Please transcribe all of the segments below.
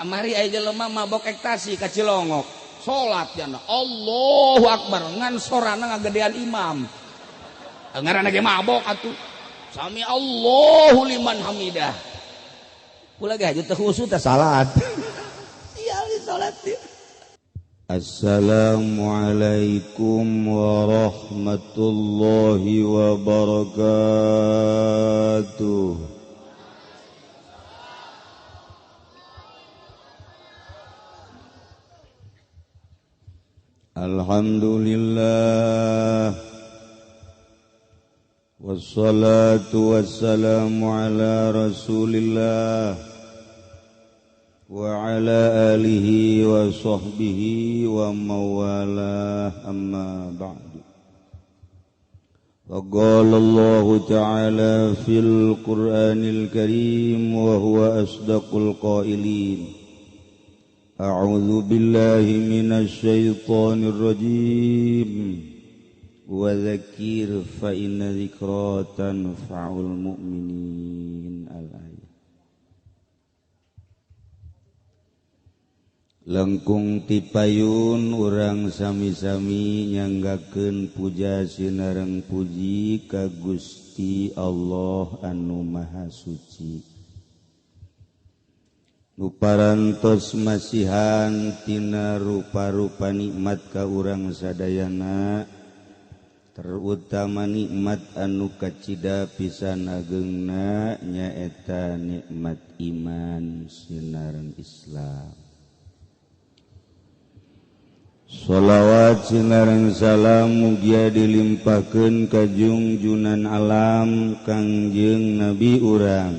Amari aya jelema mabok ektasi ka Cilongok. Salat jana Allahu Akbar ngan sorana ngagedean imam. Ngaranna ge mabok atuh. Sami Allahu liman hamidah. Kula ge haju teu khusyuk teh salat. Sial di salat ieu. Assalamualaikum warahmatullahi wabarakatuh. Alhamdulillah wassalatu wassalamu ala rasulillah wa ala alihi wa sahbihi wa mawalah, amma ba'du. Faqala Allahu ta'ala fil Qur'anil Karim wa huwa asdaqul qailin. A'udzu billahi minasy syaithanir rajim. Wa dzakir fa inna dzikra tanfa'ul mu'minin. Al-ayat. Lengkung tipayun urang sami-sami nyanggakeun puja sinareng puji ka Gusti Allah anu Maha Suci. Nu parantos masihan tina rupa-rupa nikmat ka urang sadayana, terutama nikmat anu kacida pisan agengna nyaeta nikmat iman sinareng Islam. Sholawat sinareng salam mugia dilimpahkeun ka jungjunan alam Kangjeng Nabi urang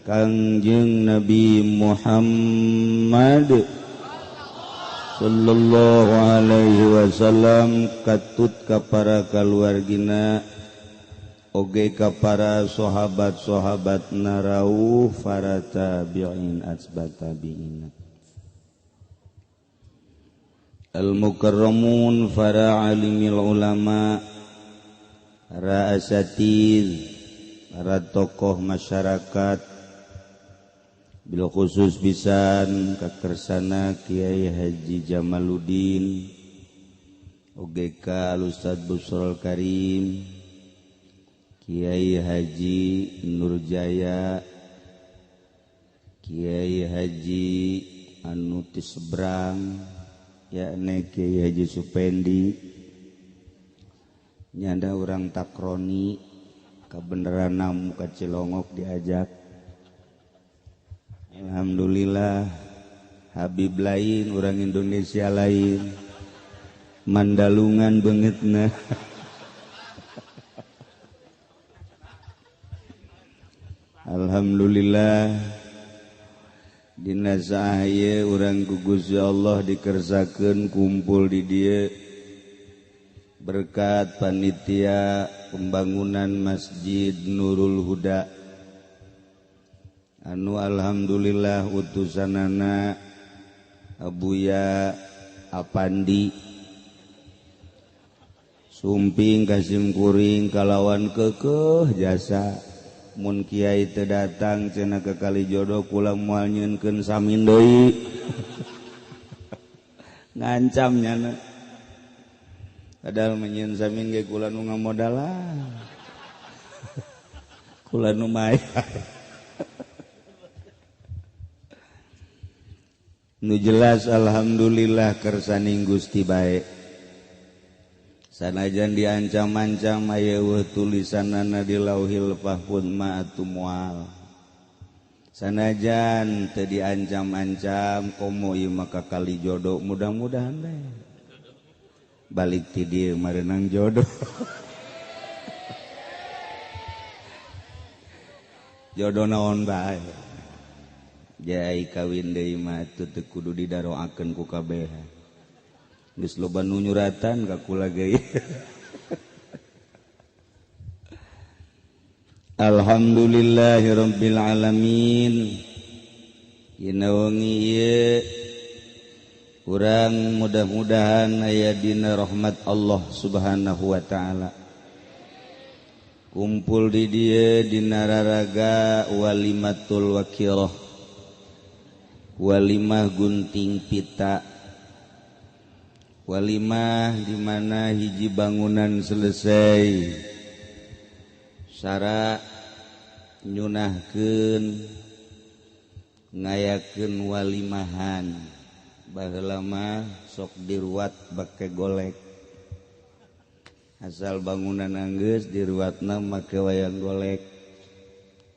Kangjeng Nabi Muhammad sallallahu alaihi wasallam, katut ka para kaluargina oge ka para sahabat-sahabat narauh para tabi'in atsba tabi'in al-mukarramun, para alimil ulama, para asatiz, para tokoh masyarakat, bil khusus pisan kakersana Kiai Haji Jamaluddin, oge ka Al Ustaz Busrul Karim, Kiai Haji Nurjaya, Kiai Haji anu ti seberang yakni Kiai Haji Supendi, nyanda urang takroni kabeneran namu ka Cilongok diajak. Alhamdulillah Habib lain, orang Indonesia lain, mandalungan beungeutna. Alhamdulillah dina saah ieu urang ku Gusti Allah dikersakeun kumpul di dieu berkat panitia pembangunan Masjid Nurul Huda anu alhamdulillah utusanana Abuya Apandi sumping kasim kuring kalawan kekeh jasa. Mun kiai teu datang cenah ke Kalijodo kula moal nyieunkeun samin deui. Ngancam nyana. Padahal menyieun samin ge kula nu ngamodalan. Kula nu mayar. Nu jelas alhamdulillah kersaning Gusti bae. Sanajan diancam-ancam aya eueuh tulisanana di Lauhil Mahfuz ma atuh moal. Sanajan teu diancam-ancam komo ieu mah ka Kalijodo mudah-mudahan bae. Balik ti dieu mareunang jodoh. Jodoh naon bae. Jai kawin deui mah teu kudu didaroakeun ku kabeh. Geus loba nu nyuratan ka kula ge. Alhamdulillahirabbil alamin. Dina wengi ieu urang mudah-mudahan aya dina rahmat Allah Subhanahu wa taala. Kumpul di dieu dina raraga walimatul wakirah. Walimah gunting pita, walimah di mana hiji bangunan selesai sara nyunahkeun ngayakeun walimahan. Baheula mah sok diruat bake golek, asal bangunan anggeus diruatna make wayang golek.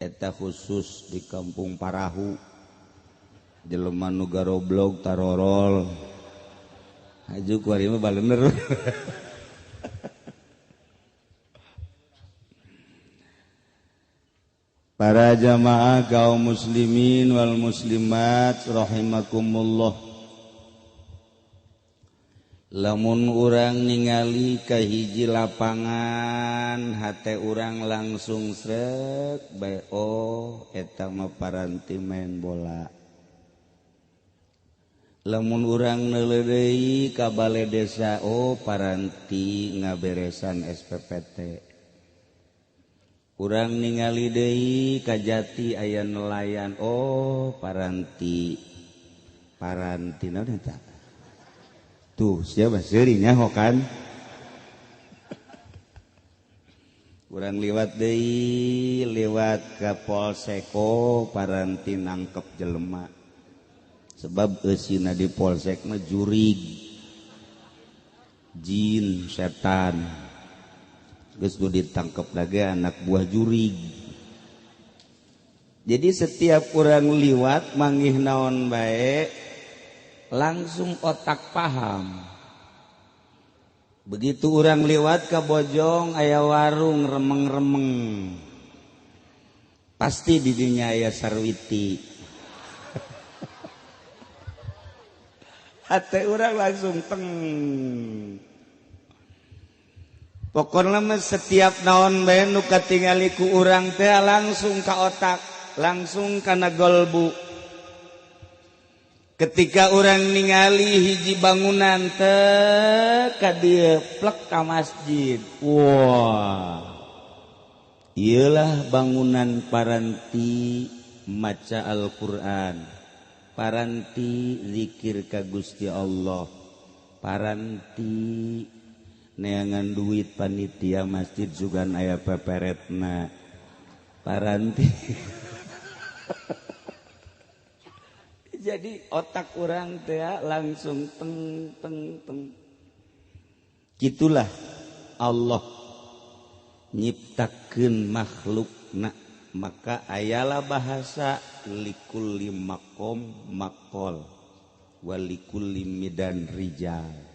Eta khusus di kampung Parahu, jelema nu garoblog tarorol haju kuari mah balener. Para jamaah kaum muslimin wal muslimat rahimakumullah, lamun urang ningali ka hiji lapangan hate urang langsung srek bae, oh eta mah paranti main bola. Lamun urang neuleudeuy ka bale desa, oh paranti ngaberesan SPPT. Urang ningali deui ka jati aya nelayan, oh paranti paranti naon eta? Tuh siapa seuri nyaho kan? Urang liwat deui liwat ka Polseko, paranti nangkep jelema. Sebab eusina di polsek mah jurig, jin, setan. Geus ditangkep lagi anak buah jurig. Jadi setiap urang liwat manggih naon bae langsung otak paham. Begitu urang liwat ke Bojong aya warung remeng-remeng, pasti di dinya aya sarwiti. Hate urang langsung teng. Pokokna mah setiap naon bae nu katingali ku urang teh langsung ka otak, langsung kana golbu. Ketika urang ningali hiji bangunan teh ka dieu plek ka masjid. Wah. Ieulah bangunan paranti maca Al-Qur'an, paranti zikir ka Gusti Allah, paranti neangan duit panitia masjid sugan aya peperetna, paranti. Jadi otak urang teh langsung teng teng teng. Gitulah Allah nyiptakeun makhlukna, maka ayalah bahasa likulli maqam maqal walikulli midan rijal.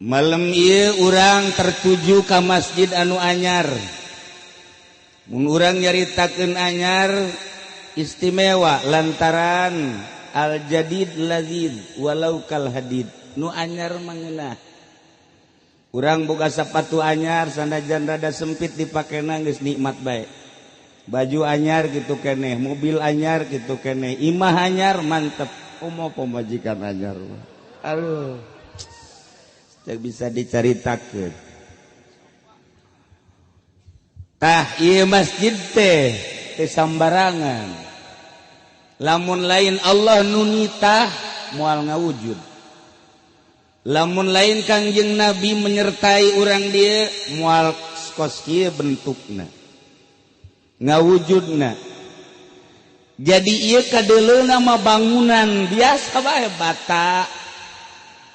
Malam ieu urang tertuju ka masjid anu anyar. Mun urang nyaritakeun anyar istimewa lantaran al jadid lazid walau kal hadid, nu anyar mangeunah. Urang boga sapatu anyar sanajan rada sempit dipakena geus nikmat bae. Baju anyar kitu keneh, mobil anyar kitu keneh, imah anyar mantep, komo pamajikan anyar. Aduh, teu bisa dicaritakeun. Tah ieu masjid teh teu sambarangan. Lamun lain Allah nu nitah moal ngawujud. Lamun lain Kangjeng Nabi menyertai urang dieu moal kos kieu bentukna, ngawujudna. Jadi ieu kadeuleuna mah bangunan biasa bae, bata,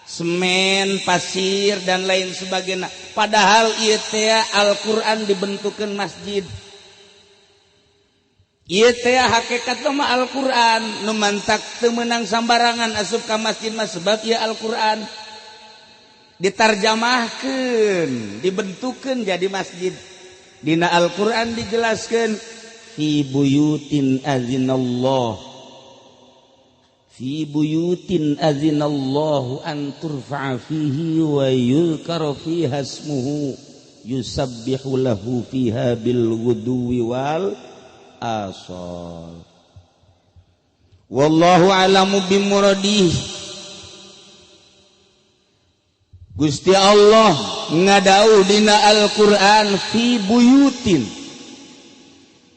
semen, pasir dan lain sebagainya. Padahal ieu teh Al-Qur'an dibentukeun masjid. Ieu teh hakikatna mah Al-Qur'an, nu mantak teu meunang sambarangan asup ka masjid mah sebab ieu Al-Qur'an ditarjamahkeun, dibentukeun jadi masjid. Dina Al-Qur'an dijelaskeun fi buyutin azinallah, fi buyutin azinallahu an turfa'a fihi wa yuzkara fiha ismuhu yusabbihu lahu fiha bil ghuduwi wal asal. Wallahu a'lamu bimuradih. Gusti Allah ngadau dina Al-Qur'an fi buyutin.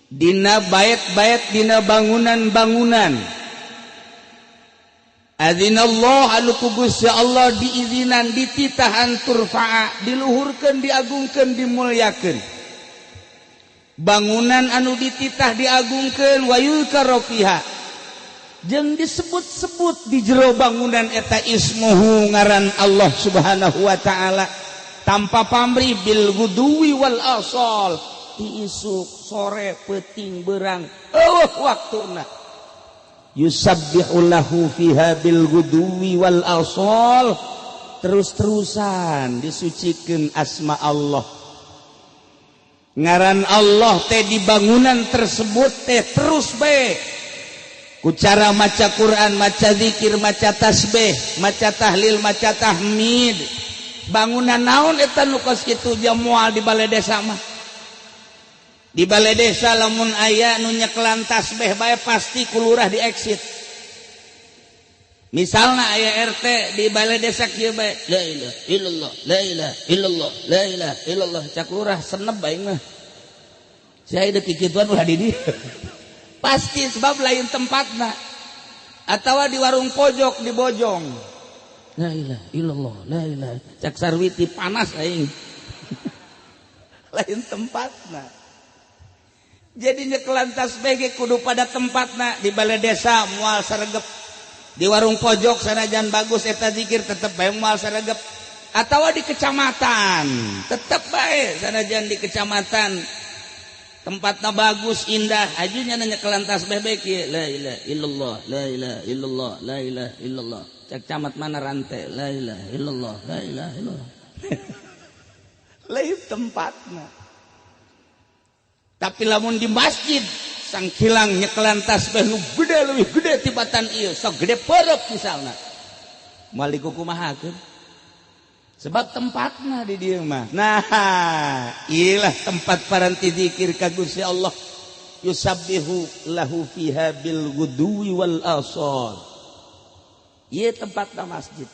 Dina bait-bait dina bangunan-bangunan Adzinallah anu ku Gusti Allah diizinan dititahan turfa'a diluhurkeun diagungkeun dimulyakeun bangunan anu dititah diagungkeun wa yuzkaru fiha jeung disebut-sebut di jero bangunan eta ismuhu ngaran Allah Subhanahu wa taala tanpa pamrih bil guduwi wal asal ti isuk sore peuting berang eueuh waktuna yusabbihu lahu fiha bil guduwi wal asal terus-terusan disucikeun asma Allah ngaran Allah teh di bangunan tersebut teh terus bae ku cara maca Quran, maca zikir, maca tasbih, maca tahlil, maca tahmid. Bangunan naon eta nu kos kitu moal di balai desa mah. Di balai desa lamun aya nu nyekelan tasbih bae pasti ku lurah di exit. Misalna aya RT di balai desa kieu bae, la ilaha illallah, la ilaha illallah, la ilaha illallah, cak lurah seneb aing mah. Saya deuk kikituan ulah di dieu. Pasti sebab lain tempatna. Atawa di warung pojok di Bojong. La ilaha illallah, la ilaha. Cak Sarwiti panas aing. Lain tempatna. Jadi nyekelan tasbih ge kudu pada tempatna di balai desa moal saregep. Di warung pojok sanajan bagus eta zikir tetep bae moal saregep. Atawa di kecamatan tetep bae sanajan di kecamatan tempatna bagus indah ajunya nyekelan tasbih bae kieu la ilaha illallah la ilaha illallah la ilaha illallah. Cak camat mana rantai la ilaha illallah la ilaha illallah. Lain tempatna. Tapi lamun di masjid sangkilang nyekelan tasbih nu gede leuwih gede tibatan ieu sok gede perep misalna moal dikukumahakeun sebab tempatna di dieu mah. Nah ieulah tempat paranti zikir ka Gusti Allah yusabbihu lahu fiha bil guduwi wal asal. Ieu tempatna masjid.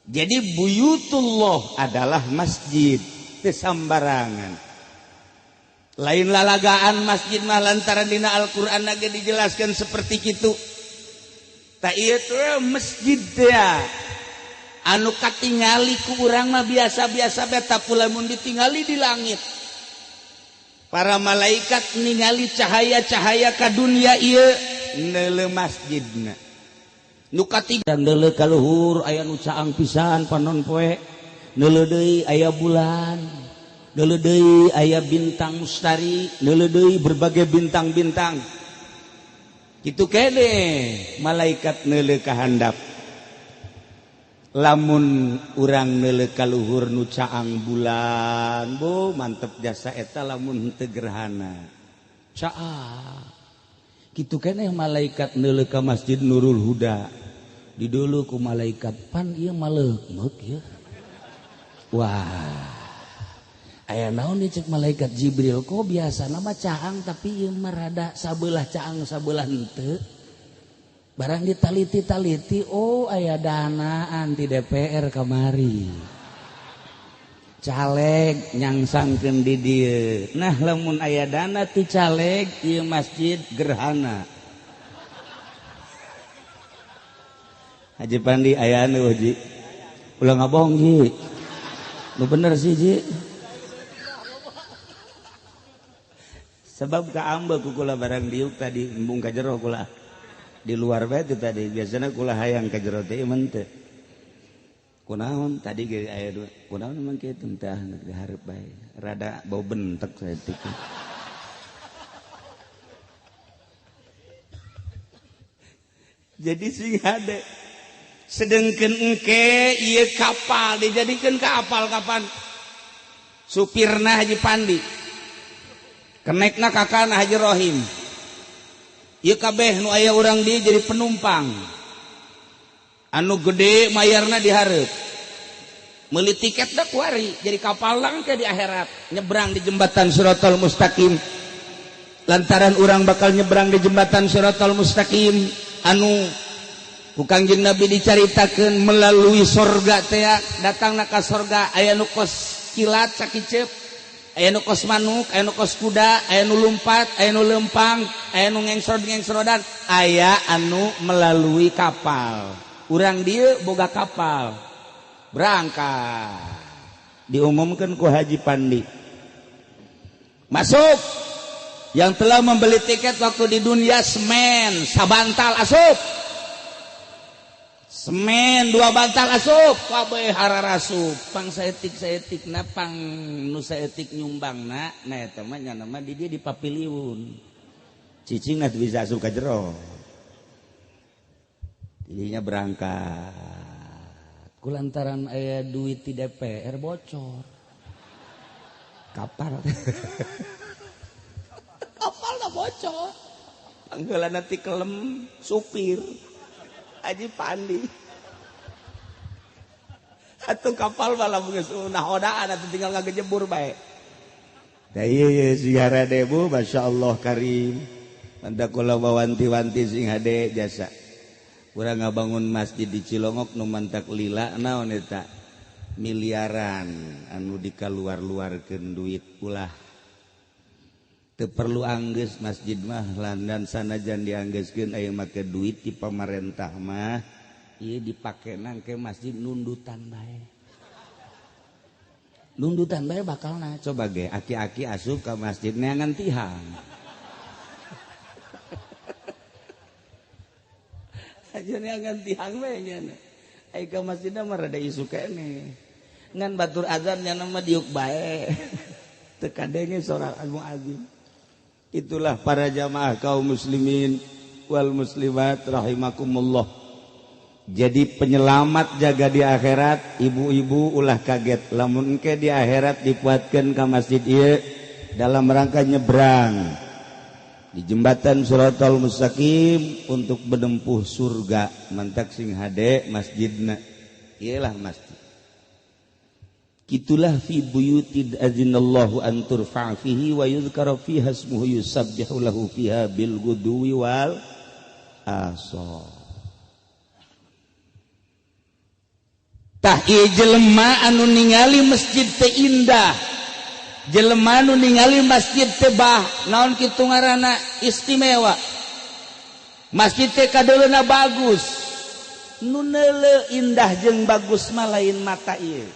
Jadi buyutullah adalah masjid teu sambarangan. Lain lalagaan masjid mah lantaran dina Al-Qur'an ge dijelaskan seperti kitu. Ta ieu teh masjid teh anu katingali ku urang mah biasa-biasa bae tapi lamun ditingali di langit. Para malaikat ningali cahaya-cahaya ka dunia ieu neuleuh masjidna. Nu katiga neuleuh ka luhur aya nu caang pisan panon poe, neuleuh deui aya bulan. Neuleuh deui aya bintang mustari, neuleuh deui berbagai bintang-bintang. Kitu kene malaikat neuleuh ka handap. Lamun urang neuleuh ka luhur nu caang bulan, bo mantep jasa eta lamun henteu gerhana. Caang. Kitu kene malaikat neuleuh ka Masjid Nurul Huda. Didulu ku malaikat pan ieu maleukmeuk ieu. Wah. Aya naon cek malaikat Jibril kok biasa nama caang tapi ieu mah rada sabelah caang sabelah henteu. Barang ditaliti-taliti oh aya danaan ti DPR kamari. Caleg nyangsangkeun di dieu. Nah lamun aya dana ti caleg ieu masjid gerhana. Haji Pandi aya anu Ji. Ulah ngabohong Ji. Nu bener sih Ji. Sebab kaambe ku kula barang diuk tadi embung ka jero kula. Di luar bae teh tadi biasana kula hayang ka jero teh ieu teh. Kunaon tadi ge aya dua. Kunaon emang kitu tah dihareup bae. Rada bau bentek saeutik. Jadi sing hade. Sedengkeun engke ieu kapal dijadikeun kapal kapan? Supirna Haji Pandi. Kenekna kakana Haji Rohim. Ieu kabeh nu aya urang di jadi penumpang. Anu gede mayarna dihareup. Meuli tiket da kuari jadi kapal lang ke di akhirat nyebrang di jembatan Siratal Mustaqim. Lantaran urang bakal nyebrang di jembatan Siratal Mustaqim anu ku Kangjeng Nabi dicaritakeun melalui sorga teh datangna ka sorga aya nu kos kilat sakiceup. Aya nu kos manuk, aya nu kos kuda, aya nu lumpat, aya nu lempang, aya nu ngengsrod-ngengsrodan, aya anu melalui kapal. Urang dieu boga kapal. Berangkat. Diumumkan ku Haji Pandi. Masuk. Yang telah membeli tiket waktu di dunia semen, sabantal asup. Semen dua bantal asup, kabeh hararasup. Pang saeutik-saeutik na pang nu saeutik nyumbangna, nah eta mah nya mah di dieu di papiliun. Cicing atuh bisa asup ka jero. Didinya berangkat. Kulantaran aya duit di DPR bocor. Kapal. Kapalna bocor. Panggeulana ti kelem supir. Haji Pandi atau kapal malah geus nahodaan atuh tinggal ngagejebur bae. Da ieu ye hade bu, masyaallah karim. Mantap kula wanti-wanti sing hade jasa. Urang ngabangun masjid di Cilongok nu mantak lila naon eta miliaran anu dikaluar-luarkeun duit ulah. Teu perlu anggeus masjid mah landan sanajan dianggeuskeun aya make duit di pamarentah mah ieu dipake nangke masjid nundutan bae. Nundutan bae bakalna coba ge aki-aki asup ka masjid neangan tihang. Aja neangan tihang bae nya. Aya ka masjidna mah rada isu keneh. Ngan batur azan nya mah diuk bae. Teu kadenge sora muazin. Itulah para jamaah kaum muslimin wal muslimat rahimakumullah. Jadi penyelamat jaga di akhirat, ibu-ibu ulah kaget lamun engke di akhirat dipuatkeun ka masjid ieu dalam rangka nyebrang di jembatan Shiratal Mustaqim untuk menempuh surga. Mantak sing hade masjidna. Iyalah masjid. Itulah fi buyutin azinallahu an turfa'a fihi wa yudhkara fiha ismuhu yusabbihu lahu fiha bil ghudwi wal asal. Tah ieu jelema anu ningali masjid teh indah, jelema anu ningali masjid teh bah, naon kitu ngaranna istimewa. Masjid teh kadeuleuna bagus. Nu neuleu indah jeung bagus mah lain mata ieu.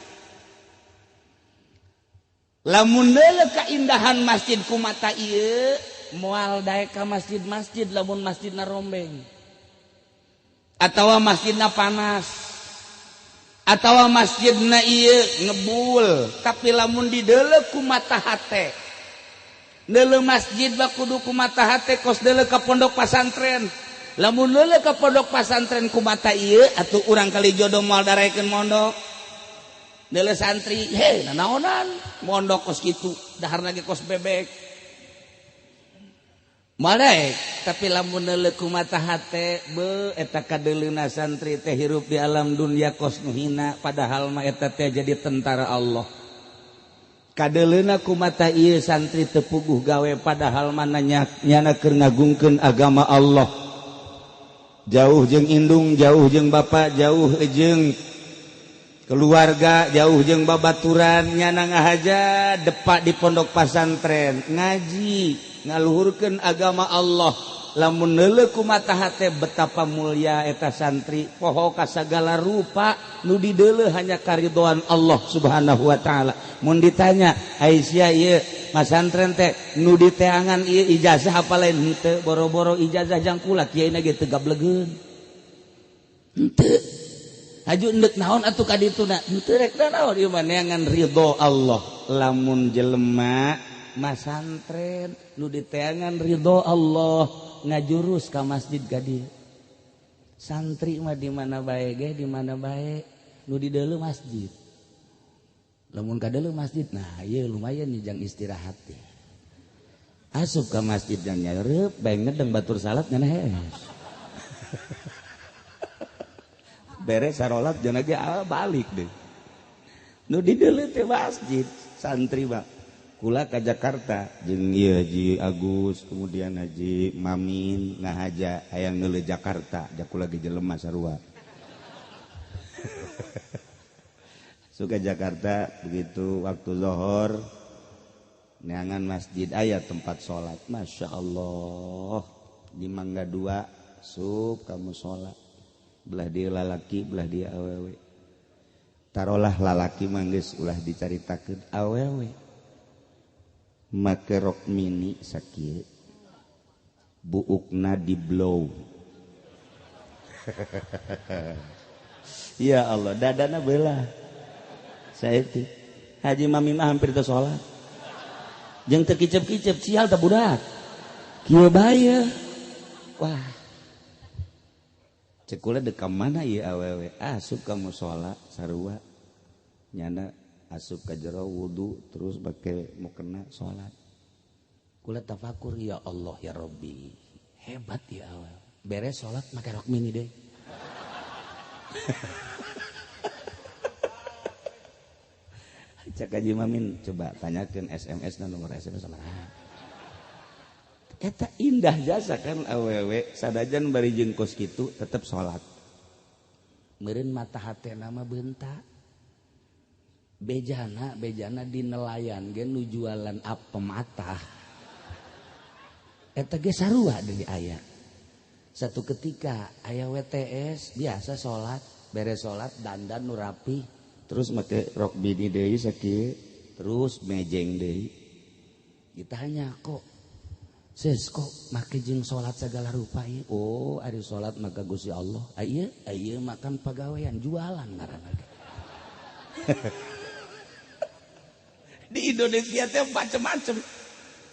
Lamun neuleuh kaindahan masjid ku mata ieu moal daek ka masjid-masjid lamun masjidna rombeng atawa masjidna panas atawa masjidna ieu ngebul. Tapi lamun dideuleuh ku mata hate, neuleuh masjid mah kudu ku mata hate kos deuleuh ka pondok pasantren. Lamun neuleuh ka pondok pasantren ku mata ieu atuh urang kali jodoh moal daraekeun mondok. Neuleuh santri, hei nanaonan mondok kos kitu, daharna ge kos bebek. Moal daek, tapi lamun neuleuh ku mata hate, beuh eta kadeuleuna santri teh hirup di alam dunia kos nu hina, padahal mah eta teh jadi tentara Allah. Kadeuleuna ku mata ieu santri teu puguh gawe padahal mah nyana keur ngagungkeun agama Allah. Jauh jeung indung, jauh jeung bapa, jauh jeung keluarga, jauh jeung babaturan, nyana ngahaja depak di pondok pasantren ngaji ngaluhurkeun agama Allah. Lamun neuleuh ku mata hate betapa mulia eta santri, poho ka sagala rupa nu dideuleuh hanya karidhoan Allah Subhanahu wa taala. Mun ditanya Aisyah ieu masantren teh nu diteangan ieu ijazah apa lain henteu, boro-boro ijazah jang kula kiai na ge teu gablegeun. Henteu. Haju endek naon atuh ka dituna? Henteu rek naon ieu mah neangan ridho Allah. Lamun jelema masantren nu diteangan ridho Allah ngajurus ka masjid ka dieu. Santri mah di mana bae ge, di mana bae nu dideuleuh masjid. Lamun kadeuleuh masjid, nah ieu lumayan nih jang istirahat teh. Asup ka masjid jang nyareup bae ngedeng batur salat ngan hees. Beres sarolat jangan lagi balik deh. Nu dideuleuh teh masjid santri mah. Kula ka Jakarta jeung ieu Haji Agus, kemudian Haji Mamin ngahaja hayang ngeuleuh Jakarta, ja kula ge jelema sarua. Suka Jakarta begitu waktu zuhur Neangan masjid aya tempat salat. Masya Allah. Di Mangga Dua sup kamu salat. Belah dia lalaki, belah dia awewe. Tarolah lalaki mah geus ulah dicaritakeun awewe. Make rok mini sakieu. Buukna di blow. Ya Allah, dadana belah. Saeutik. Haji Mami mah hampir teu salat. Jeung teu kicep-kicep sial teh budak. Kieu bae. Wah. Cek kula deuk ka mana ieu awewe? Asup ka musala sarua. Nyana asup ka jero wudu terus bake mukena salat. Kula tafakur ya Allah ya Rabbi. Hebat ya awewe. Beres salat make rok mini deui. Cek Haji Mamin coba tanyakeun SMS na nomor SMS sama. Eta indah jasa kan awewe sadajan bari jeung kos kitu tetep salat. Meureun mata hatena mah beunta. Bejana bejana di nelayan ge nu jualan apem atah. Eta ge sarua deui aya. Satu ketika aya WTS biasa salat, beres salat dandan nu rapi, terus make rok bini deui sakieu, terus mejeng deui. Ditanya kok ses kok make jeung salat segala rupa ieu? Oh, ari salat maka Gusti Allah. Ieu ieu makan pagawean jualan ngaranna. Di Indonesia teh macem-macem.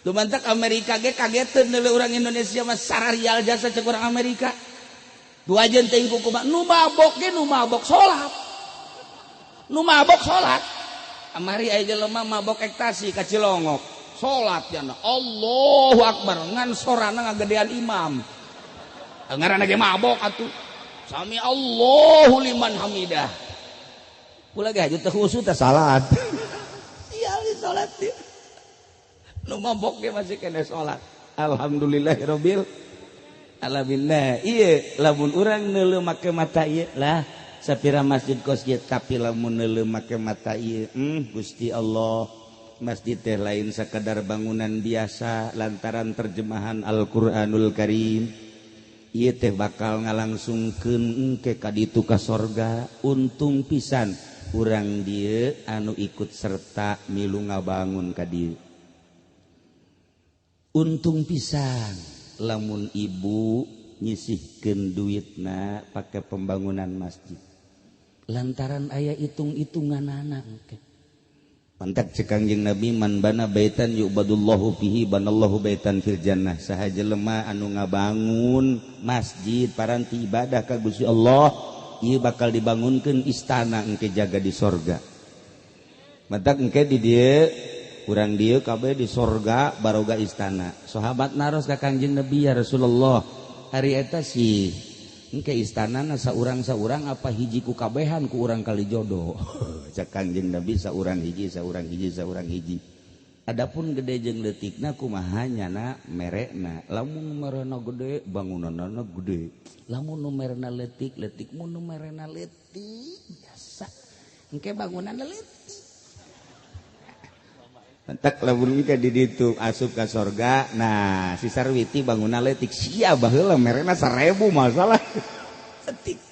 Lumantak Amerika ge kageteun deuleu urang Indonesia mah sararial jasa cek urang Amerika. Dua jen teuing kumaha nu mabok ge nu mabok salat. Nu mabok salat. Amari aya jelema mabok ekstasi ka Cilongok. Salat jana Allahu Akbar ngan sorana ngagedean imam. Ngaranna ge mabok atuh. Sami Allahu liman hamidah. Kula ge haju teu khusyuk teh salat. Sial di salat dia. Nu mabok ge masih kene salat. Alhamdulillahirabbil alamin. Nah, ieu lamun urang neuleuh make mata ieu lah sapira masjid kos ieu, tapi lamun neuleuh make mata ieu, Gusti Allah, masjid teh lain sakadar bangunan biasa lantaran terjemahan Al-Qur'anul Karim. Ieu teh bakal ngalangsungkeun engke ka ditu ka sorga. Untung pisan urang dieu anu ikut serta milu ngabangun ka dieu. Untung pisan lamun ibu nyisihkeun duitna pake pembangunan masjid lantaran aya hitung-hitunganana engke. Pantak cek Kangjeng Nabi man bana baitan yu'badullahu fihi banallahu baitan fil jannah. Saha jelema anu ngabangun masjid paranti ibadah ka Gusti Allah, ieu bakal dibangunkeun istana engke jaga di sorga. Mantak engke di dieu urang dieu kabeh di sorga baroga istana. Sahabat naros ka Kangjeng Nabi, ya Rasulullah, hari eta sih engke istanana saurang-saurang apa hiji ku kabehan ku urang kali jodoh. Cek Kangjeng Nabi saurang hiji, saurang hiji, saurang hiji. Adapun gede jeung leutikna kumaha nyana merekna. Lamun merena gede bangunanana gede. Lamun nu merena leutik leutik, mun nu merena leutik biasa. Engke bangunanna leutik. Entek lamun engke di ditu asup ka sorga. Nah, si Sarwiti bangunan leutik sia baheula merena 1000 masalah. Leutik.